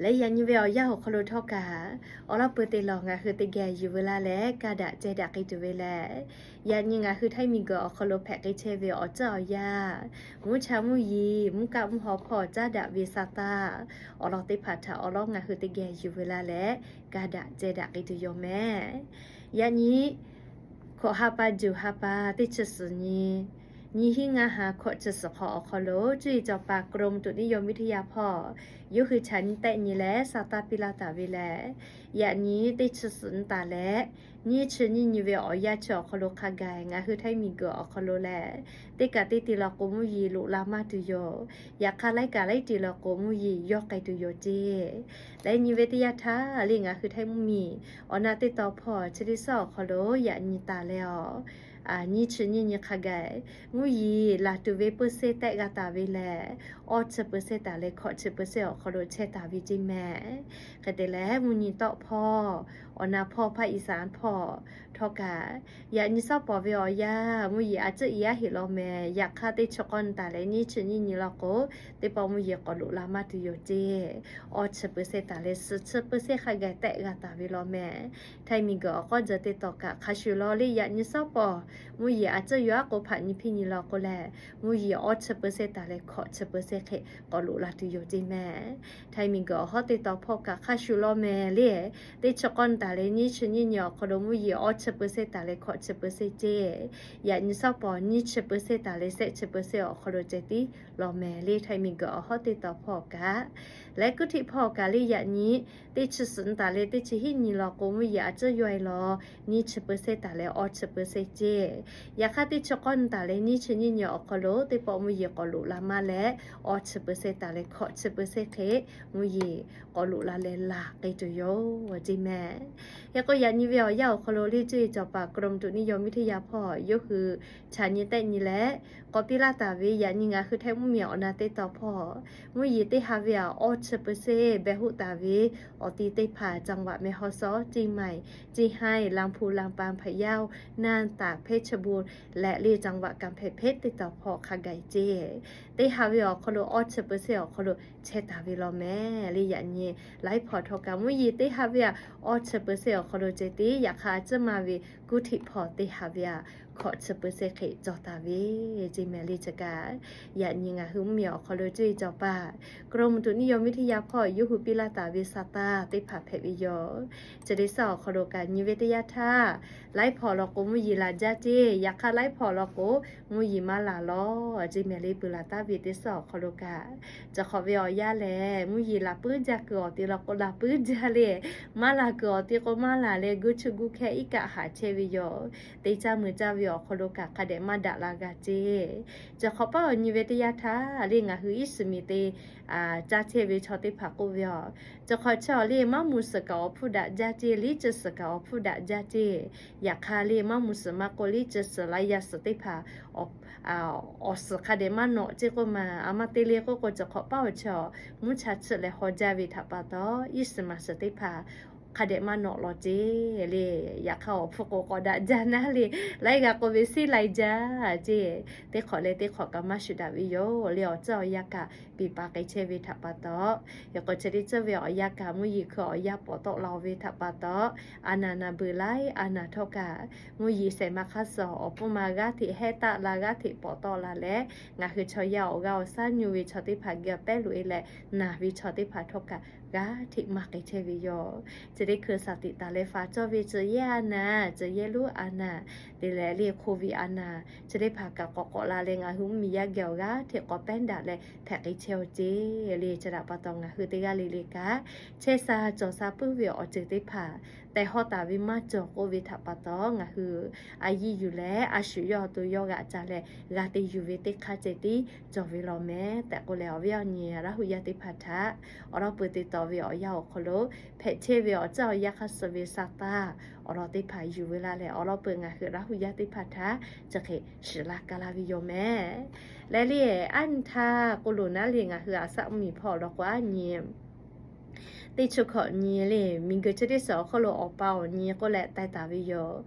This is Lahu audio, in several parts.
Leh yaꞈ nyi ve awˬ yanˇ awˬ hk'aw lo htawˇ kaꞈ, awˬ lawn peuˬ teˇ lawˬ ngaˬ hui teˇ geh yuˬ veu laˇ leh, kaˇ daꞈ ceh daꞈ k'ai tuˬ ve lehˬ, yaꞈ nyi ngaˬ hui Htaiˇ miˬguiˬ awˬ hk'aw lo hpehꞈ k'ai chehˇ ve awˬ ceuˬ awˬ yanˇ, mvuhˇ cha mvuhˇ yeˬ, mvuhˇ kaˆ mvuhˇ haw hpawˇ caˉ daꞈ ve sa taˇ, awˬ lawn teˇ hpaˍ htaꞈ awˬ lawn ngaˬ hui teˇ geh yuˬ veu laˇ leh, kaˇ daꞈ ceh daꞈ k'ai tuˬ yoˬ mehˍ. Yaꞈ nyi hkawꞈ ha pa juˬ ha pa teˇ chi suhˍ nyi, nyiˇ hinˉ ngaˇ ha hkawꞈ chi suhˍ hk'awꞈ awˬ hk'aw lo cuˇ yiˍ cawˬ paˍ กรมอุตุนิยมวิทยา hpawˇ yawˇ hui chaꞈ nyi tehˆ nyi leh sa taˇ piˇ laˇ taˍ ve lehˬ, yaꞈ nyi teˇ chi suhˍ nyi taˍ leh, nyiˇ chi nyiˇ nyi ve awˬ yanˇ chi awˬ hk'aw lo hk'a gaˬ ngaˬ hui Htaiˇ miˬguiˬ awˬ hk'aw lo lehˬ, teˇ kaꞈ teˇ ti law k'o mvuhˇ yeˬ loꞈ la maˇ tuˬ yoˬ. Yaꞈ hk'aˇ laiˉ kaꞈ laiˉ ti law k'o mvuhˇ yeˬ yawˇ k'ai tuˬ yoˬ ceˇ. Leh nyi ve teˇ yanˇ htaˇ lehˬ ngaˬ hui Htaiˇ mvuhˇmiˬ awˬ na teˇ taw hpawˇ chi teˇ suhˍ awˬ hk'aw lo yaꞈ nyi taˍ leh awˬ, nyiˇ chi nyiˇ nyi hk'a gaˬ mvuhˇ yeˬ laˬ tuˬ ve เปอร์เซ็นต์ tehˆ g'a taˍ ve lehˬ, awˇ chi เปอร์เซ็นต์ taˍ leh hkawꞈ chi เปอร์เซ็นต์ awˬ hk'aw lo chehˇ taˍ ve ceˇ mehˍ. Hk'e te leh mvuhˇ nyi tawˆ hpawˇ, awˬ na hpawˇ ภาคอีสาน hpawˇ htawˇ kaꞈ, yaꞈ nyi suhˉ pawˍ ve awˬ yanˇ mvuhˇ yeˬ a ciˉ i yaˇ heˆ law mehˍ. Yaꞈ hk'aˇ teˇ chi k'awˇ nyi taˍ leh nyiˇ chi nyiˇ nyi law k'o, teˇ pawˆ mvuhˇ yeˬ k'awꞈ loꞈ la maˇ tuˬ yoˬ ceˇ. Awˇ chi เปอร์เซ็นต์ taˍ leh suhˍ chi เปอร์เซ็นต์ hk'a gaˬ tehˆ g'a taˍ ve law mehˍ. Htaiˇ miˬguiˬ awˬ k'awˇ jawˬ teˇ taw kaꞈ hk'a shuˍ law lehˬ yaꞈ nyi suhˉ pawˍ mvuhˇ yeˬ a ciˉ yaˇ k'o hpaꞈ nyi hpiˇ nyi law k'o lehˬ, mvuhˇ yeˬ awˇ chi เปอร์เซ็นต์ taˍ leh hkawꞈ chi เปอร์เซ็นต์ hk'e k'awꞈ loꞈ la tuˬ yoˬ ceˇ mehˍ. Htaiˇ miˬguiˬ awˬ hawˉ teˇ taw hpawˇ kaꞈ hk'a shuˍ law mehˍ lehˬ, teˇ chi k'awˇ nyi taˍ leh nyiˇ chi nyiˇ nyi awˬ hk'aw lo mvuhˇ yeˬ awˇ chi เปอร์เซ็นต์ taˍ leh hkawꞈ chi เปอร์เซ็นต์ ceˇ. Yaꞈ nyi suhˉ pawˍ nyiˇ chi เปอร์เซ็นต์ taˍ leh shehˆ chi เปอร์เซ็นต์ awˬ hk'aw lo ceh tiˉ law mehˍ lehˬ Htaiˇ miˬguiˬ awˬ hawˉ teˇ taw hpawˇ kaꞈ. Leh kuˇ htiˆ hpawˇ kaꞈ lehˬ yaꞈ nyi teˇ chi suhˍ nyi taˍ leh teˇ chi hiˉ nyi law k'o mvuhˇ yeˬ a ciˉ yaˇ i law nyiˇ chi เปอร์เซ็นต์ taˍ leh awˇ chi เปอร์เซ็นต์ ceˇ. Yaꞈ hk'aˇ teˇ chi k'awˇ nyi taˍ leh nyiˇ chi nyiˇ nyi awˬ hk'aw lo teˇ pawˆ mvuhˇ yeˬ k'awꞈ loꞈ la maˇ leh, awˇ chi เปอร์เซ็นต์ taˍ leh hkawꞈ chi เปอร์เซ็นต์ hk'e mvuhˇ yeˬ k'awꞈ loꞈ la leh laˬ k'ai tuˬ yoˬ ceˇ mehˍ. Hk'e k'o yaꞈ nyi ve awˬ yanˇ awˬ hk'aw lo lehˬ cuˇ yiˍ cawˬ paˍ กรมอุตุนิยมวิทยา hpawˇ yawˇ hui chaꞈ nyi tehˆ nyi leh k'awꞈ piˇ laˇ taˍ ve yaꞈ nyi ngaˬ hui Htaiˇ mvuhˇmiˬ awˬ na teˇ taw hpawˇ mvuhˇ yeˬ teˇ ha ve aꞈ awˇ chi เปอร์เซ็นต์ beh hoˆ taˍ ve awˬ ti teˇ hpaˍ จังหวัดแม่ฮ่องสอน เชียงใหม่ เชียงราย ลำพูน ลำปาง พะเยา น่าน ตาก เพชรบูรณ์ leh lehˬ จังหวัดกำแพงเพชร teˇ taw hpawˇ hk'a gaˬ ceˇ. Teˇ ha ve awˬ hk'aw lo awˇ chi เปอร์เซ็นต์ awˬ hk'aw lo chehˇ taˍ ve law mehˍ lehˬ yaꞈ nyi laiˉ hpawˇ htawˇ kaꞈ mvuhˇ yeˬ teˇ ha ve aꞈ awˇ chi เปอร์เซ็นต์ awˬ hk'aw lo ceh tiˉ yaꞈ hk'aˇ a ciˉ maˇ ve kuˇ htiˆ hpawˇ teˇ ha ve aꞈ hkawꞈ chi เปอร์เซ็นต์ hk'e cawˬ taˍ ve ceˇ mehˍ lehˬ chi kaꞈ. Yaꞈ nyi ngaˬ hui mvuhˇmiˬ awˬ hk'aw lo cuˇ yiˍ cawˬ paˍ กรมอุตุนิยมวิทยา hpawˇ yawˇ hui piˇ laˇ taˍ ve sa taˇ teˇ hpaˍ hpehꞈ ve yoˬ. Chi teˇ suhˍ awˬ hk'aw lo kaꞈ nyi ve teˇ yanˇ htaˇ, laiˉ hpawˇ law k'o mvuhˇ yeˬ laˬ jaˇ ceˇ. Yaꞈ hk'aˇ laiˉ hpawˇ law k'o mvuhˇ yeˬ maˇ laˬ law ceˇ mehˍ lehˬ peuˬ laˬ taˍ ve teˇ suhˍ awˬ hk'aw lo kaꞈ, chi hk'awꞈ ve awˬ yanˇ lehˬ mvuhˇ yeˬ laˬ puiˉ jaˇ kuiˬ awˬ ti law k'o laˬ puiˉ jaˇ lehˬ, maˇ laˬ kuiˬ awˬ ti k'o maˇ laˬ leh guˇ chuˇ guˇ hkehˇ iˉ kaˆ haꞈ chehˇ ve yoˬ. Teˇ caˇ meuˬ caˇ ve awˬ hk'aw lo kaꞈ hk'a dehꞈ maˇ daꞈ la g'a ceˇ. Chi hk'awꞈ paˉ awˬ nyi ve teˇ yanˇ htaˇ lehˬ ngaˬ hui iˉ suhˍ miˬ te caˇ chehˇ ve chaw teˇ hpaˍ k'oˆ ve aˬ, chi hk'awꞈ chi awˬ lehˬ maˇ mvuh suhˍ kaꞈ awˬ hpfuhˇ daꞈ jaˇ ceˇ, liˇ ceuˬ suhˍ kaꞈ awˬ hpfuhˇ daꞈ jaˇ ceˇ. Yaꞈ hk'aˇ lehˬ maˇ mvuh suhˍ maˇ k'oˆ liˇ ceuˬ suhˍ la yaˇ suhˍ teˇ hpaˍ awˬ suhˍ hk'a dehꞈ maˇ nawꞈ ceˇ k'oˆ ma. A ma te le k'oˆ k'o chi hk'awꞈ paˉ awˬ chi awˬ mvuhˇ cha chiˆ leh haw jaˇ ve htaꞈ pa taw iˉ suhˍ maˬ suhˍ teˇ hpaˍ hk'a dehꞈ maˇ nawꞈ law ceˇ lehˬ. Yaꞈ hk'aˇ awˬ hpfuhˇ k'o k'awꞈ daꞈ jaˇ naˉ lehˬ, laiˉ g'a k'oˆ ve siˉ lai jaˇ ceˇ. Teˇ hk'awꞈ leh teˇ hk'awꞈ kaꞈ maˇ shuˍ daꞈ ve yoˬ lehˬ. Awˬ ceuˬ awˬ yanˇ kaꞈ piˍ pa k'ai chehˇ ve htaꞈ pa taw, hk'e k'o chi teˇ ceuˬ ve awˬ yanˇ kaꞈ mvuhˇ yeˬ hkui awˬ yanˇ pawˍ tawˆ la ve htaꞈ pa taw, a naˍ naˍ beuˬ laiˉ a naˍ htawˇ kaꞈ mvuhˇ yeˬ shehˍ ma hk'aˇ suh awˬ pfuhˇ ma g'aˇ hteꞈ hehˉ taˆ la g'aˇ hteꞈ pawˍ tawˆ la leh, ngaˬ hui chaw yaˇ awˬ g'aˇ awˬ shaˉ nyu ve chaw teˇ hpaˍ geh pehˉ loꞈ e leh naˬ ve chaw teˇ hpaˍ htawˇ kaꞈ g'aˇ hteꞈ maˇ k'ai chehˇ ve yoˬ. Chi teˇ hkui shaˍ tiꞈ taˍ leh faˍ cawˇ ve ceuˬ yehˇ a naˍ, ceuˬ yehˇ lonˉ a naˍ, te leh lehˬ hk'oˆ ve a naˍ chi teˇ hpaˍ kaꞈ k'awꞈ k'awꞈ la leh ngaˬ hui mvuhˇmiˬ yaˇ geh awˬ g'aˇ hteꞈ k'awꞈ pehˉ daꞈ leh hpehꞈ k'ai chehˇ oˬ ceˇ lehˬ. Chi htaꞈ pa taw ngaˬ hui teˇ g'aˇ le le kaꞈ chehˇ sha cawˬ sha puiˉ ve awˬ ceuˬ teˇ hpaˍ tehˬ hawˉ taˍ ve maˇ cawˬ k'oˆ ve htaꞈ pa taw ngaˬ hui a yiˇ yuˬ leh a shu yawˇ awˬ to yawˇ g'aꞈ ca leh g'a te yuˬ ve teˇ hk'aˇ ceh tiˉ cawˬ ve law mehˍ tehꞈ k'oˆ leh, awˬ viˉ awˬ nyi Laˇ huˍ yaˇ teˇ hpaˍ htaꞈ awˬ lawn peuˬ te taw ve awˬ yanˇ awˬ hk'aw lo hpehꞈ chehˇ ve awˬ ceuˬ awˬ yanˇ hk'aˇ suh ve sa taˇ awˬ lawn teˇ hpaˍ yuˬ ve laˇ leh, awˬ lawn peuˬ ngaˬ hui Laˇ huˍ yaˇ teˇ hpaˍ htaꞈ chi hk'e shiˍ laˇ ka laˇ ve yoˬ mehˍ. Leh lehˬ aˉ nyi htaˇ k'oˆ loˬ naˉ lehˬ, ngaˬ hui a shaꞈ mvuhˇmiˬ hpawˇ awˬ lawn k'o aˉ nyi teˇ chi hkawꞈ nyi le, miˬguiˬ chi teˇ shiˍ awˬ hk'oˆ lo awˬ pa awˬ nyi k'oˆ leh taiˍ taˍ ve yoˬ.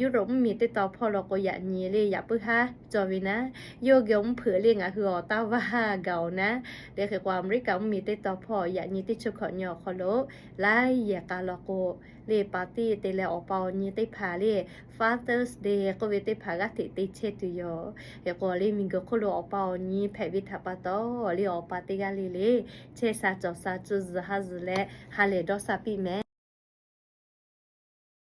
Europe mvuhˇmiˬ teˇ tawn hpawˇ lo k'o yaꞈ nyi le yaꞈ puiˉ haˉ cawˬ ve naˉ, yawˇ geh mvuhˇ hpeuꞈ le ngaˬ hui awˬ taˇ vaˇ gaˬ-oˬ naˉ. Te hk'e k'o America mvuhˇmiˬ teˇ tawn hpawˇ yaꞈ nyi teˇ chi hkawꞈ nyi awˬ hk'aw lo laiˉ yehˬ k'a law k'o le, pa tiˇ te leh awˬ pa awˬ nyi teˇ hpaˍ le Father's Day k'oˆ ve teˇ hpaˍ g'aˇ hteꞈ te chehˇ tuˬ yoˬ. Hk'e k'o le miˬguiˬ hk'oˆ lo awˬ pa awˬ nyi hpehꞈ ve htaꞈ pa taw le awˬ pa teˇ g'aˇ le le chehˇ sha cawˬ sha tcuh zuhˬ ha zuhˬ leh ha lehˬ dawˇ sha piˇ mehˍ.